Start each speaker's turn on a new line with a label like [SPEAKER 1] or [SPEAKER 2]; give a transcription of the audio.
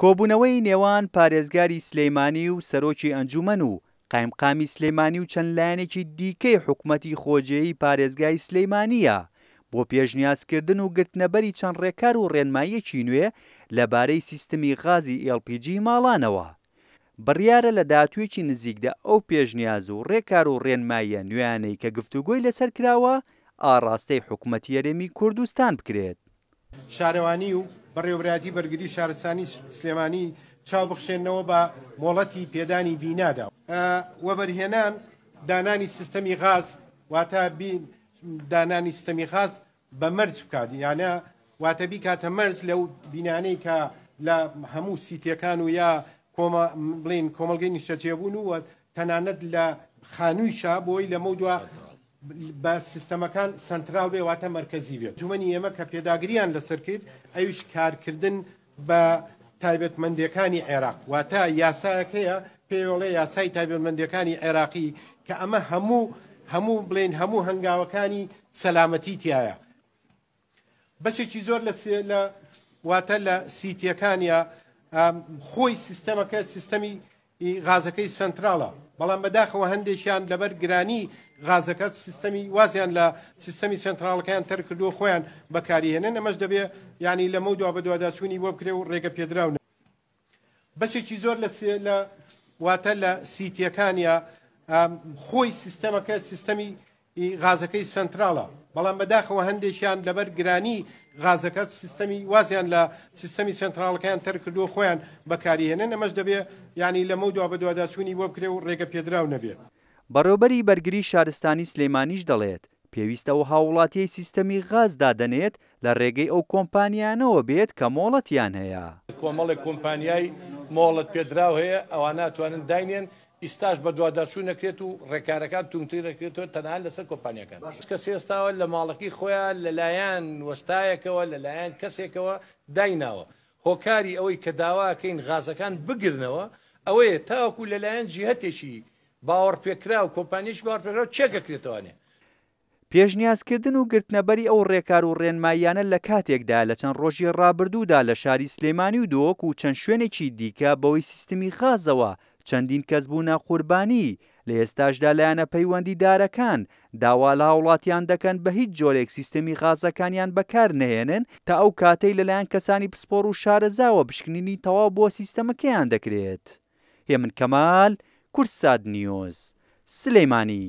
[SPEAKER 1] کۆبوونەوەی نێوان پارێزگاری سلێمانی و سەرۆکی ئەنجوومەن و قایمقامی سلێمانی و چەند لایەنێکی دیکەی حکومەتی خۆجێیی پارێزگای سلێمانییە بۆ پێشنیازکردن و گرتنەبەری چەند ڕێکار و ڕێنماییەکی نوێ لەبارەی سیستمی غازی ئێڵ پی جی ماڵانەوە. بڕیارە لە داهاتوویەکی نزیکدا ئەو پێشنیاز و ڕێکار و ڕێنماییە نوێیانەی کە گفتوگۆی لەسەر کراوە ئاڕاستەی حکومەتی هەرێمی کوردستان بکرێت.
[SPEAKER 2] شارەوانی و بەڕێوەبەرایەتی بەرگری شارستانی سلێمانی چاو بخشێننەوە بە مۆڵەتی پێدانی بینادا. وەبەرهێنان دانانی سیستەمی غاز واتە دانانی سیستەمی غاز بە مەرج بکات یانە واتە بیکاتە مەرج لەو بینانەی کە لە هەموو سیتیەکان و یا کۆمە بڵین کۆمەڵگەی نیشتەجێبوون و تەنانەت لە خانوویشا بۆی لەمەودوا بە سیستەمەکان سەنتراڵ بێ واتە مەرکەزی بێت. ئەنجومەنی ئێمە کە پێداگریان لەسەر کرد ئەویش کارکردن بە تایبەتمەندیەکانی عێراق واتە یاسایەک هەیە پێیۆڵێ یاسای تایبەتمەندیەکانی عێراقی کە ئەمە هەموو هەموو بڵێین هەموو هەنگاوەکانی سەلامەتی تایە بەشێکی زۆر لە لە واتە لە سیتیەکان یا خۆی سیستەمەکە سیستەمی غازەکەی سەنتراڵە بەڵام بەداخەوە هەندێکیان لەبەر گرانی غازەکە سیستەمی وازیان لە سیستەمی سەنتراڵەکەیان تەرک کردووە خۆیان بەکاریهێنن ئەمەش دەبێ یعنی لەمە دوا بەدواداچوونی بۆ بکرێ و ڕێگە پێدراو بەشێکی زۆر لە لە واتە لە سیتیەکان یا خۆی سیستەمەکە سیستەمی غازەکەی سەنتراڵە بەڵام بەداخەوە هەندێکیان لەبەر گرانی غازەکە سیستەمی وازیان لە سیستەمی سەنتراڵەکەیان تەرک کردووە خۆیان بەکاریهێنن ئەمەش دەبێ یعنی لەمە دوا بەدواداچوونی بۆ بکرێ و ڕێگە پێدراو نەبێ.
[SPEAKER 1] بەڕێوبەری بەرگری شارستانی سلێمانیش دەڵێت، پێویستە ئەو هاووڵاتیەی سیستەمی غاز دادەنێت لە رێگەی ئەو کۆمپانیانەوە بێت کە مۆڵەتیان هەیە.
[SPEAKER 3] کۆمەڵێک کۆمپانیای مۆڵەت پێدراو هەیە ئەوانە ئەتوانن داینێن، ئیستاش بەدواداچوون ئەکرێت و رێکارەکان توندتر ئەکرێتەوە تەنها لەسەر کۆمپانیاکان. کەس ئێستاوە لە ماڵەکەی خۆیان لەلایەن وەستایەکەوە لەلایەن کەسێکەوە دایناوە، هۆکاری ئەوەی کە داواکەین غازەکان بگرنەوە ئەوەیە تاوەکو لەلایەن جیهەتێکی باوەڕپێکراو، کۆمپانیەکی باوەڕپێکراو چێک ئەکرێتەوانێ.
[SPEAKER 1] پێشنیازکردن و گرتنەبەری ئەو ڕێکار و ڕێنماییانە لە کاتێکدایە لە چەند ڕۆژی ڕابردوودا لە شاری سلێمانی و دهۆک و چەند شوێنێکی دیکە بەهۆی سیستمی غازەوە چەندین کەس بوونە قوربانی، لە ئێستاشدا لایەنە پەیوەندیدارەکان داوا لە هاوڵاتیان دەکەن بە هیچ جۆرێک سیستمی غازەکانیان بەکار نەهێنن تا ئەو کاتەی لەلایەن کەسانی پسپۆڕ و شارەزاوە پشکنینی تەواو بۆ سیستەمەکەیان دەکرێت. هێمن کەمال، کوردسات نیوز، سلێمانی.